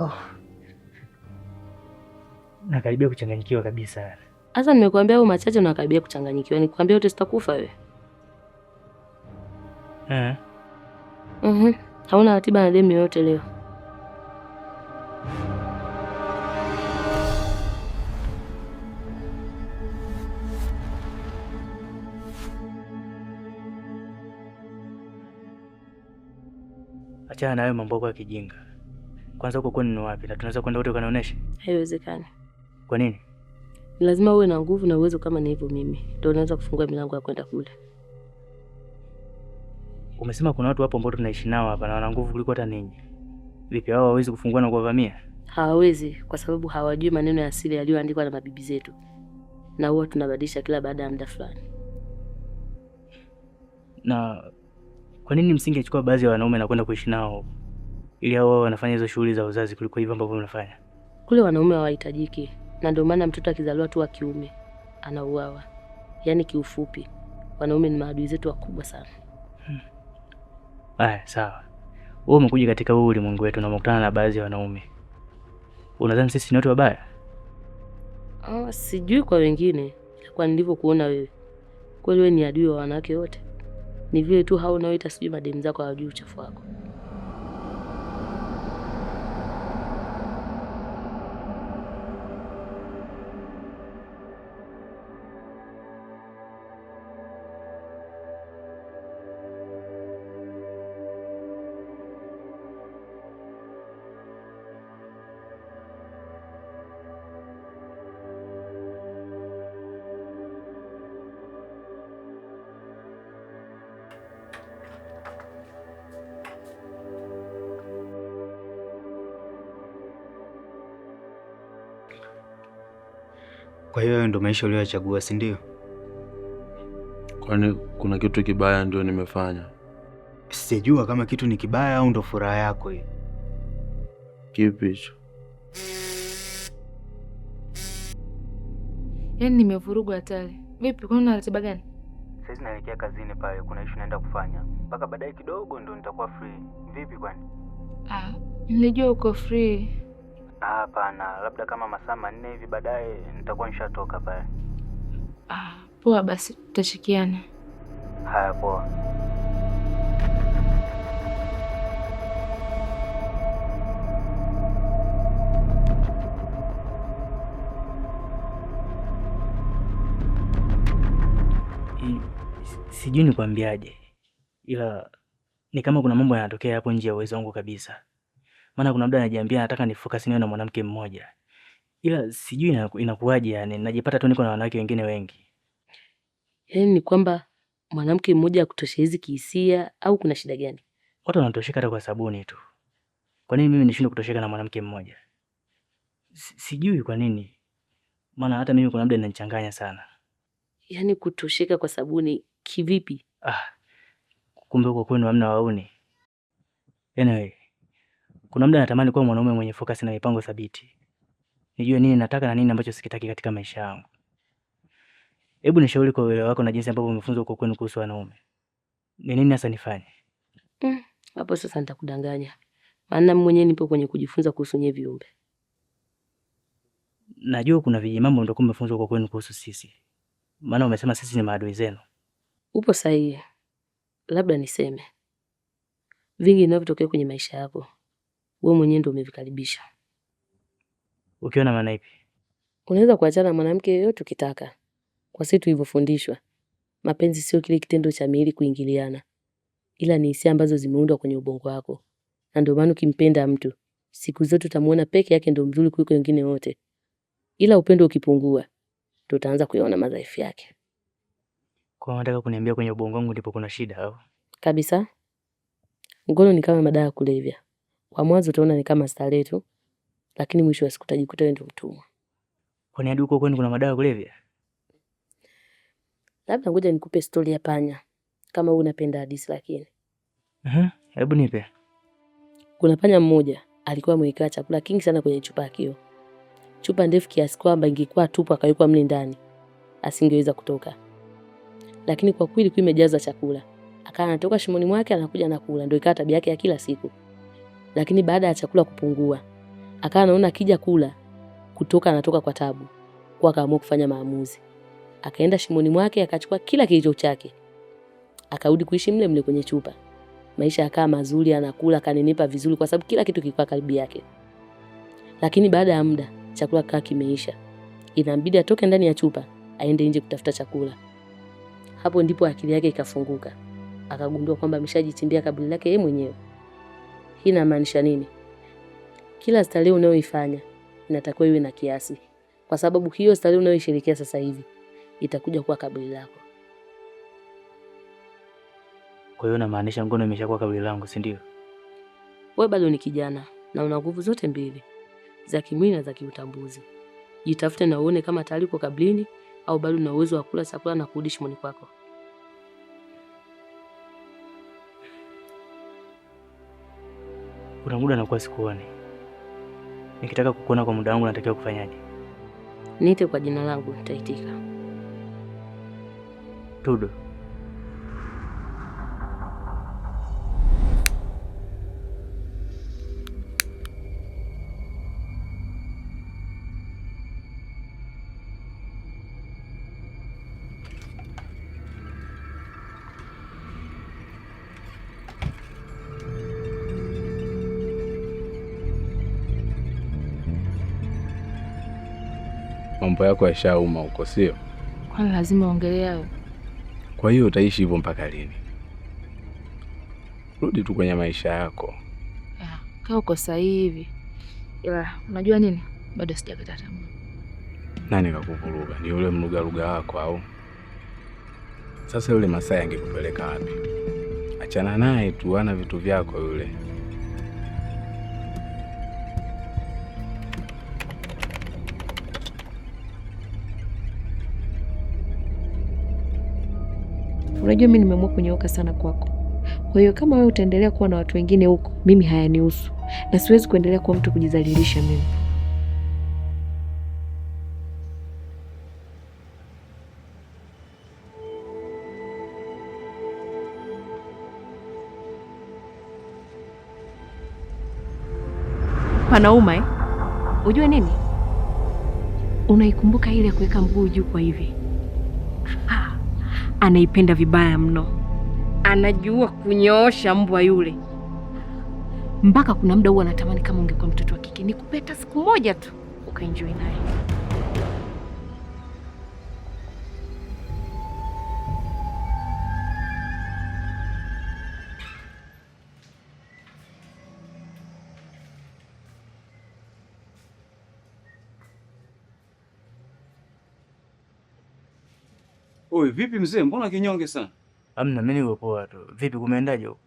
Oh. Nakaribia kuchanganyikiwa kabisa. Sasa nimekuambia hayo machache na nakaribia kuchanganyikiwa. Nikwambia yote sitakufa wewe. Eh. Mhm. Hauna ratiba na demu yoyote leo. Achana na hayo mambo yako ya kijinga. Kwanza huko kwenu ni wapi na tunaweza kwenda wote ukanionyeshe? Haiwezekani. Kwa nini? Ni lazima uwe na nguvu na uwezo kama nilivyo mimi, ndio unaweza kufungua milango ya kwenda kule. Umesema kuna watu hapo ambao tunaishi nao hapa na wana nguvu kuliko hata ninyi. Vipi hao hawawezi kufungua na kuwavamia? Hawawezi kwa sababu hawajui maneno ya asili yaliyoandikwa na mabibi zetu, na huwa tunabadilisha kila baada ya muda fulani. Na kwa nini msingechukua baadhi ya wanaume na kwenda kuishi nao ili hao wao wanafanya hizo shughuli za uzazi kuliko hivyo ambavyo mnafanya? Kule wanaume hawahitajiki, na ndio maana mtoto akizaliwa tu wa kiume anauawa. Yaani kiufupi, wanaume ni maadui zetu wakubwa sana. Haya, sawa. Wewe umekuja katika huu ulimwengu wetu na umekutana na baadhi ya wanaume. Unadhani sisi ni watu wabaya? Ah, sijui kwa wengine, ila kwa nilivyokuona wewe, kweli wewe ni adui wa wanawake wote. Ni vile tu hao unaoita sijui mademu zako hawajui uchafu wako. Kwa hiyo hayo ndo maisha uliyoyachagua, si ndio? Kwani kuna kitu kibaya ndio nimefanya? Sijajua kama kitu ni kibaya au ndo furaha yako hiyo. Kipi hicho? Yaani nimevurugwa hatari. Vipi, kwani una ratiba gani? Saizi naelekea kazini pale, kuna issue naenda kufanya mpaka baadaye kidogo ndo nitakuwa free. Vipi kwani? Ah, nilijua uko free. Hapana, labda kama masaa 4 hivi baadaye nitakuwa nishatoka pale. Ah, poa basi, tutashikiana. Haya, poa. Sijui nikwambiaje, ila ni kama kuna mambo yanatokea hapo nje ya uwezo wangu kabisa. Maana kuna muda najiambia nataka ni focus niwe na mwanamke mmoja, ila sijui inakuwaje, yani najipata tu niko na wanawake wengine wengi. Yaani ni kwamba mwanamke mmoja akutoshelezi kihisia au kuna shida gani? Watu wanatosheka hata kwa sabuni tu. Kwa nini mimi nishindwe kutosheka na mwanamke mmoja? Sijui kwa nini, maana hata mimi kuna muda inanichanganya sana. Yaani kutosheka kwa sabuni kivipi? Ah, kumbe huko kwenu hamna wauni. Anyway, kuna muda natamani kuwa mwanaume mwenye focus na mipango thabiti, nijue nini nataka na nini ambacho sikitaki katika maisha yangu. Hebu nishauri kwa uelewa wako na jinsi ambavyo umefunzwa huko kwenu kuhusu wanaume, ni nini hasa nifanye? Hapo sasa nitakudanganya, maana mimi mwenyewe nipo kwenye kujifunza kuhusu nyewe viumbe. Najua kuna vijimambo ndio mmefunzwa huko kwenu kuhusu sisi, maana umesema sisi ni maadui zenu. Upo sahihi, labda niseme vingi vinavyotokea kwenye maisha yako wewe mwenyewe ndio umevikaribisha. Ukiwa na maana ipi? Unaweza kuachana na mwanamke yeyote ukitaka. Kwa sisi tulivyofundishwa, mapenzi sio kile kitendo cha miili kuingiliana, ila ni hisia ambazo zimeundwa kwenye ubongo wako, na ndio maana ukimpenda mtu siku zote utamuona peke yake ndio mzuri kuliko wengine wote, ila upendo ukipungua ndio utaanza kuyaona madhaifu yake Kwa hiyo unataka kuniambia kwenye ubongo wangu ndipo kuna shida au? kabisa. Ngono ni kama madawa ya kulevya, kwa mwanzo utaona ni kama starehe tu, lakini mwisho wa siku utajikuta wewe ndio mtumwa. Kwani hadi huko kwenu kuna madawa ya kulevya? Labda ngoja nikupe stori ya panya, kama wewe unapenda hadithi. Lakini Hebu nipe. kuna panya mmoja alikuwa amewekewa chakula kingi sana kwenye chupa ya kioo, chupa ndefu kiasi kwamba ingekuwa tupu akawekwa mle ndani asingeweza kutoka, lakini kwa kweli ilikuwa imejaza chakula, akawa anatoka shimoni mwake anakuja anakula, ndio ikawa tabia yake ya kila siku. Lakini baada ya chakula kupungua, Akawa anaona akija kula kutoka anatoka kwa tabu, kwa akaamua kufanya maamuzi. Akaenda shimoni mwake akachukua kila kilicho chake, akarudi kuishi mle mle kwenye chupa. Maisha yakaa mazuri, anakula akanenepa vizuri, kwa sababu kila kitu kilikuwa karibu yake. Lakini baada ya muda chakula kikaa kimeisha, inabidi atoke ndani ya chupa aende nje kutafuta chakula. Hapo ndipo akili yake ikafunguka, akagundua kwamba ameshajichimbia kaburi lake yeye mwenyewe. Hii inamaanisha nini? Kila starehe unayoifanya inatakiwa iwe na kiasi, kwa sababu hiyo starehe unayoisherehekea sasa hivi itakuja kuwa kaburi lako. Kwa hiyo namaanisha ngono imeshakuwa kaburi langu, si ndio? Wewe bado ni kijana na una nguvu zote mbili, za kimwili na za kiutambuzi. Jitafute na uone kama tayari uko kaburini au bado una uwezo wa kula chakula na kurudi shimoni kwako. Kuna muda nakuwa sikuoni. Nikitaka kukuona kwa muda wangu natakiwa kufanyaje? Niite kwa jina langu, nitaitika. Tudo. Mambo yako yashauma huko, sio? Kwani lazima uongelee hayo? Kwa hiyo utaishi hivyo mpaka lini? Rudi tu kwenye maisha yako. Kaa uko sahihi hivi, ila unajua nini, bado sijakata tamaa. Nani kakuvuruga? Ni yule mlugaluga wako au? Sasa yule Masai angekupeleka wapi? Achana naye tu, ana vitu vyako yule. Unajua mimi nimeamua kunyooka sana kwako. Kwa hiyo kama wewe utaendelea kuwa na watu wengine huko, mimi hayanihusu. Na siwezi kuendelea kuwa mtu kujidhalilisha mimi. Panauma eh? Ujue nini? Unaikumbuka ile ya kuweka mguu juu kwa hivi? Anaipenda vibaya mno, anajua kunyoosha mbwa yule, mpaka kuna muda huwa anatamani kama ungekuwa mtoto wa kike nikupe hata siku moja tu ukaenjoy naye. Oi, vipi mzee, mbona kinyonge sana? Hamna, mimi niko poa tu. Vipi kumeendaje huko?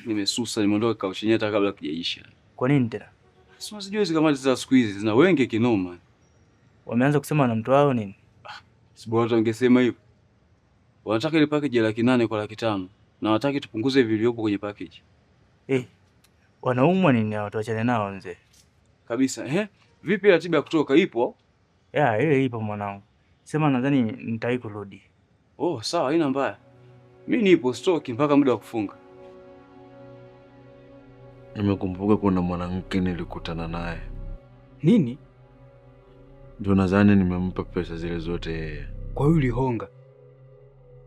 Nimesusa, nimeondoka kikao chenyewe hata kabla kijaisha. Kwa nini tena? Si unajua hizi kamati za siku hizi zina wenge kinoma. Wameanza kusema na mtu wao nini? Si bora wangesema hivyo. Wanataka ile package ya 800,000 kwa 500,000 na wanataka tupunguze vilivyopo kwenye package. Wanaumwa nini hao? Tuachane nao mzee. Kabisa. Vipi ratiba ya kutoka ipo? Ya, ile ipo mwanangu. Sema nadhani nitawahi kurudi. Oh, sawa, haina mbaya. Mimi nipo stoki mpaka muda wa kufunga. Nimekumbuka kuna mwanamke nilikutana naye. Nini? Ndio nadhani nimempa pesa zile zote yeye. Kwa hiyo ulihonga?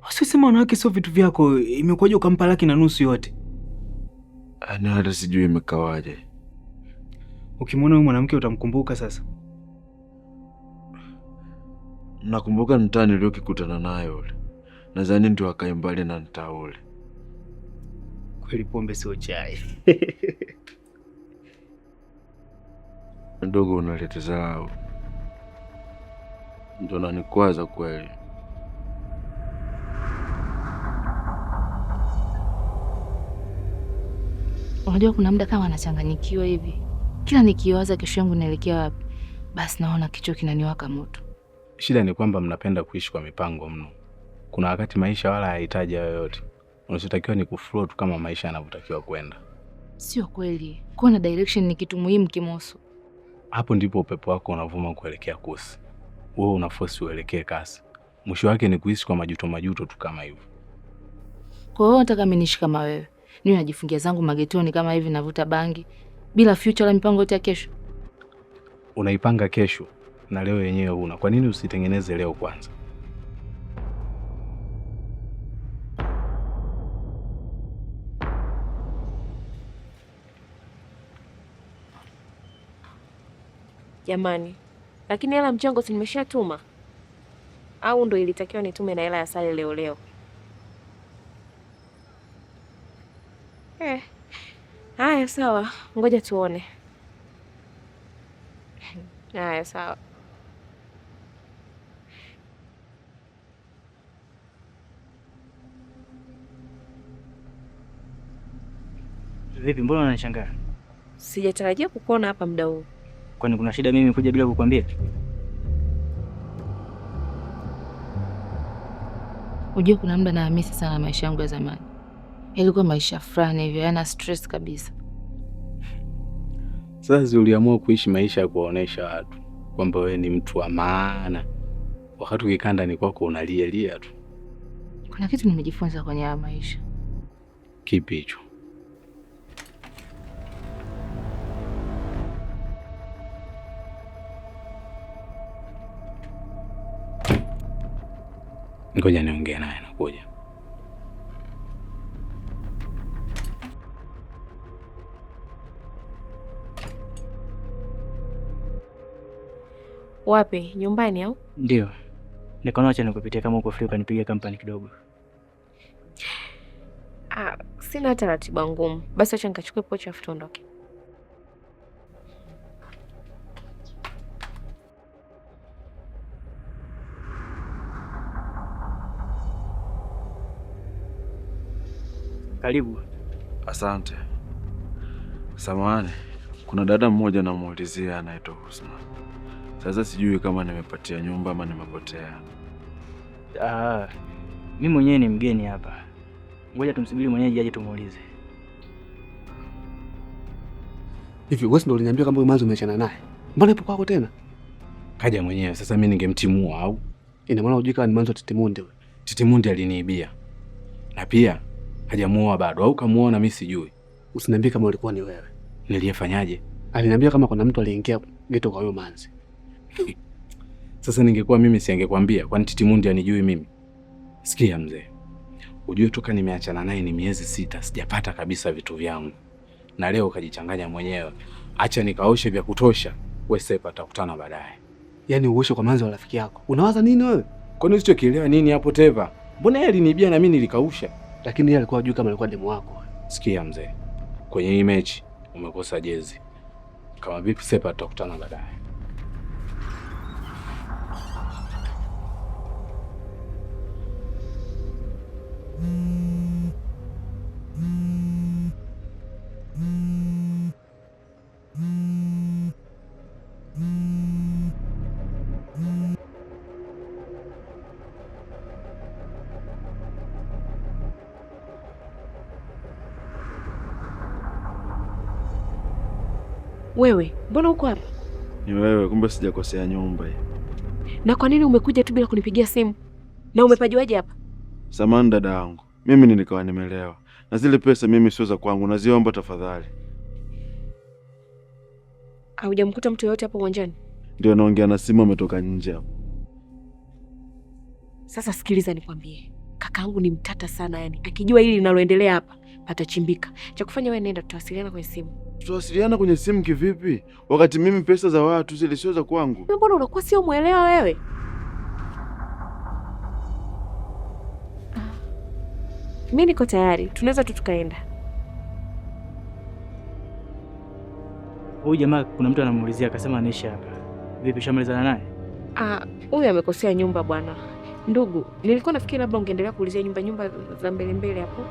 Wasisema wanawake sio vitu vyako, imekuwaje ukampa 1.5 laki yote? Yaani hata sijui imekawaje. Ukimwona huyu mwanamke utamkumbuka sasa. Nakumbuka mtaa niliokikutana naye ule. Nadhani ndio akae mbali na mtaa ule. Kweli pombe sio chai. Ndogo unaleta dharau. Ndio nanikwaza kweli. Unajua kuna muda kama anachanganyikiwa hivi. Kila nikiwaza kesho yangu naelekea wapi, basi naona kichwa kinaniwaka moto. Shida ni kwamba mnapenda kuishi kwa mipango mno. Kuna wakati maisha wala hayahitaji hayo yote. Unachotakiwa ni kuflow tu kama maisha yanavyotakiwa kwenda. Sio kweli. Kuwa na direction ni kitu muhimu Kimoso. Hapo ndipo upepo wako unavuma kuelekea kusi. Wewe una force uelekee kasi. Mwisho wake ni kuishi kwa majuto majuto tu kama hivyo. Kwa hiyo nataka mimi niishi kama wewe. Niwe najifungia zangu magetoni kama hivi, navuta bangi bila future la mipango yote ya kesho. Unaipanga kesho na leo yenyewe huna. Kwa nini usitengeneze leo kwanza? Jamani, lakini hela mchango si nimeshatuma? Au ndo ilitakiwa nitume na hela ya sale leo leo? Haya sawa, ngoja tuone. Haya sawa. Vipi, mbona unanishangaa? Sijatarajia kukuona hapa muda huu. Kwani kuna shida mimi kuja bila kukwambia? Unajua kuna muda nahamisi sana maisha yangu ya zamani. Yalikuwa maisha fulani hivyo, hayana stress kabisa. Sasa uliamua kuishi maisha ya kuwaonesha watu kwamba wewe ni mtu wa maana, wakati ukikaa ndani kwako unalia lia tu. Kuna kitu nimejifunza kwenye haya maisha. Kipi hicho? Ngoja niongee naye, nakuja. Wapi? Nyumbani au? Ndio. Nikaona acha nikupitie kama uko free ukanipigia company kidogo. Ah, sina hata ratiba ngumu. Basi acha nikachukue pochi afu tuondoke. Karibu. Asante. Samahani, kuna dada mmoja namuulizia anaitwa Husna. Sasa sijui kama nimepatia nyumba ama nimepotea. Mimi mwenyewe ni mgeni hapa. Ngoja tumsubiri mwenyeji aje tumuulize. Hivi wewe ndio uliniambia kama mwanzo umeachana naye? Mbona ipo kwako tena? Kaja mwenyewe. Sasa mimi ningemtimua au? Ina maana hujui kama ni mwanzo Titimundi wewe. Titimundi aliniibia. Na pia hajamuoa bado au kamuona mimi sijui. Usiniambie kama ulikuwa ni wewe. Niliyefanyaje? Aliniambia kama kuna mtu aliingia geto kwa huyo manzi. Sasa ningekuwa mimi siangekwambia, kwani Titimundi anijui mimi? Sikia mzee. Ujue toka nimeachana naye ni miezi 6 sijapata kabisa vitu vyangu. Na leo ukajichanganya mwenyewe. Acha nikaoshe vya kutosha. Wewe sepa, tutakutana baadaye. Yaani uoshe kwa manzi wa rafiki yako. Unawaza nini wewe? Kwani usichokielewa nini hapo Teva? Mbona yeye aliniibia na mimi nilikausha? Lakini yeye alikuwa hajui kama alikuwa demu wako. Sikia mzee. Kwenye hii mechi umekosa jezi. Kama vipi sepa, tutakutana baadaye. Wewe, mbona uko hapa? Ni wewe, kumbe sijakosea nyumba hii. Na kwa nini umekuja tu bila kunipigia simu? Na umepajuaje hapa? Samahani dada yangu, mimi nilikawa nimelewa. Na zile pesa mimi sio za kwangu, naziomba tafadhali. Haujamkuta mtu yoyote hapo uwanjani? Ndio naongea na simu, ametoka nje hapo. Sasa sikiliza nikwambie. Kakaangu ni mtata sana yani. Akijua hili linaloendelea hapa, patachimbika. Cha kufanya wewe nenda, tutawasiliana kwenye simu. Tutawasiliana kwenye simu kivipi? Wakati mimi pesa za watu zile sio za kwangu. Mbona unakuwa sio muelewa wewe? Mimi niko tayari. Tunaweza tu tukaenda. Huyu jamaa kuna mtu anamuulizia akasema anaishi hapa. Vipi, ushamalizana naye? Huyu amekosea nyumba bwana. Ndugu, nilikuwa nafikiri labda ungeendelea kuulizia nyumba za mbele mbele hapo.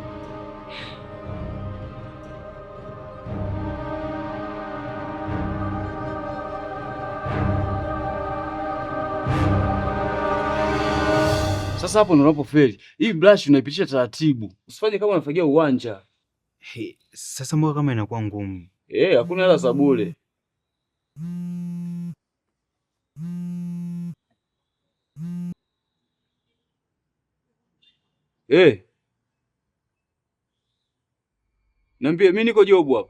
Sasa hapo ndo unapofeli. Hii brush unaipitisha taratibu. Usifanye kama unafagia uwanja. Hey, sasa mbona kama inakuwa ngumu? Hakuna hela za bure. Niambie, mimi niko job hapa.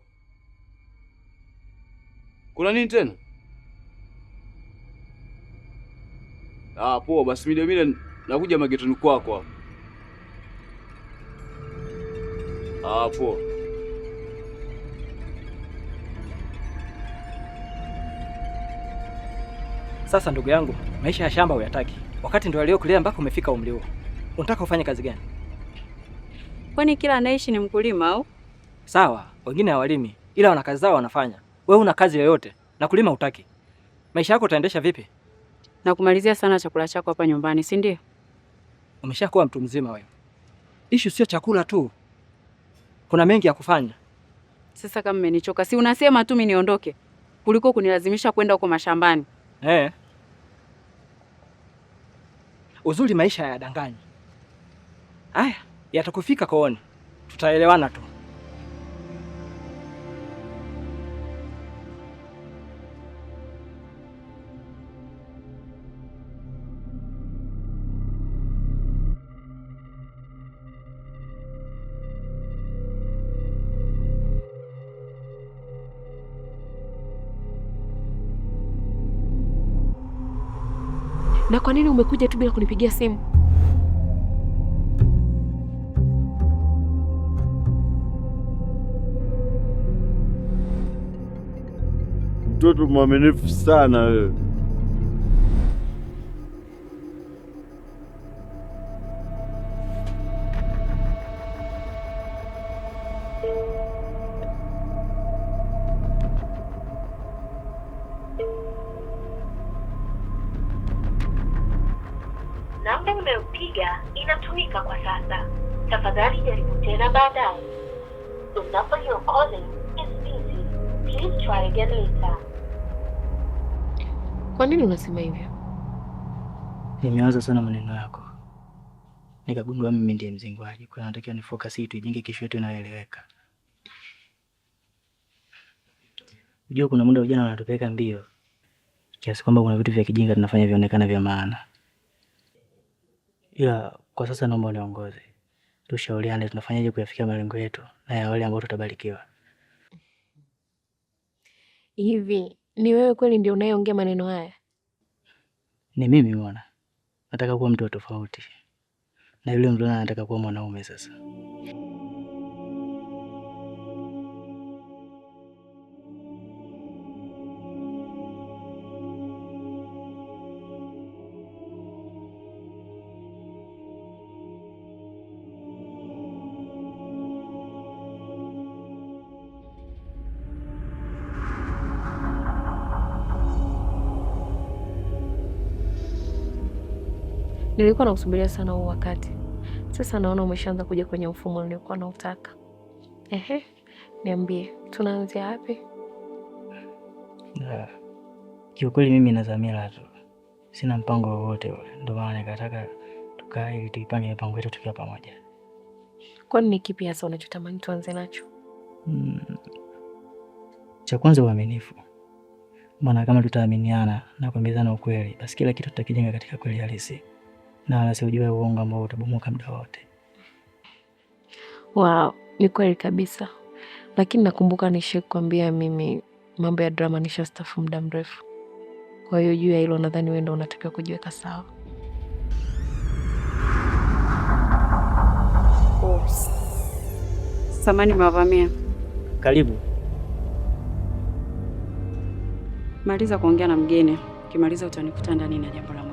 Kuna nini tena? Ah, poa basi mida mida nakuja magetoni kwako hapo. Ah, poa. Sasa ndugu yangu, maisha ya shamba huyataki. Wakati ndio aliyokulea mpaka umefika umri huo. Unataka ufanye kazi gani? Kwani kila anaishi ni mkulima au? Sawa, wengine hawalimi ila wana kazi zao wanafanya. Wewe una kazi yoyote na kulima hutaki. Maisha yako utaendesha vipi? Na kumalizia sana chakula chako hapa nyumbani, si ndio? Umeshakuwa mtu mzima wewe. Issue sio chakula tu. Kuna mengi ya kufanya. Sasa kama mmenichoka, si unasema tu mimi niondoke kuliko kunilazimisha kwenda huko mashambani. Eh. Uzuri maisha hayadanganyi. Aya, yatakufika kooni. Tutaelewana tu. Na kwa nini umekuja tu bila kunipigia simu? Mtoto mwaminifu sana wewe. Namba unayopiga inatumika kwa sasa. Tafadhali jaribu tena baadaye. The number you're calling is busy. Please try again later. Kwa nini unasema hivyo? Nimewaza sana maneno yako, nikagundua mimi ndiye mzinguaji. Kwa hiyo natakiwa ni focus hii tuijenge kesho yetu inayoeleweka. Unajua kuna muda vijana wanatupeleka mbio kiasi kwamba kuna vitu vya kijinga tunafanya vionekana vya maana, ila kwa sasa naomba uniongoze, tushauriane tunafanyaje kuyafikia malengo yetu na ya wale ambao tutabarikiwa. Hivi ni wewe kweli ndio unayeongea maneno haya? Ni mimi mwana, nataka kuwa mtu wa tofauti na yule mvulana anataka kuwa mwanaume sasa. Nilikuwa nakusubiria sana huu wakati. Sasa naona umeshaanza kuja kwenye mfumo niliokuwa nautaka. Ehe, niambie, tunaanzia wapi? Ah, kiukweli mimi na dhamira tu, sina mpango wowote ule, ndio maana nikataka tukae ili tuipange mipango yetu tukiwa pamoja. Kwani ni kipi hasa unachotamani tuanze nacho? Cha kwanza uaminifu, maana kama tutaaminiana na kuambizana ukweli, basi kila kitu tutakijenga katika kweli halisi na wala siujue uongo ambao utabomoka muda wote. Wow, ni kweli kabisa. Lakini nakumbuka nishakwambia mimi mambo ya drama nishastaafu muda mrefu. Kwa hiyo juu ya hilo nadhani wewe ndio unatakiwa kujiweka sawa. Samani mawavamia. Karibu. Maliza kuongea na mgeni. Ukimaliza utanikuta ndani na jambo la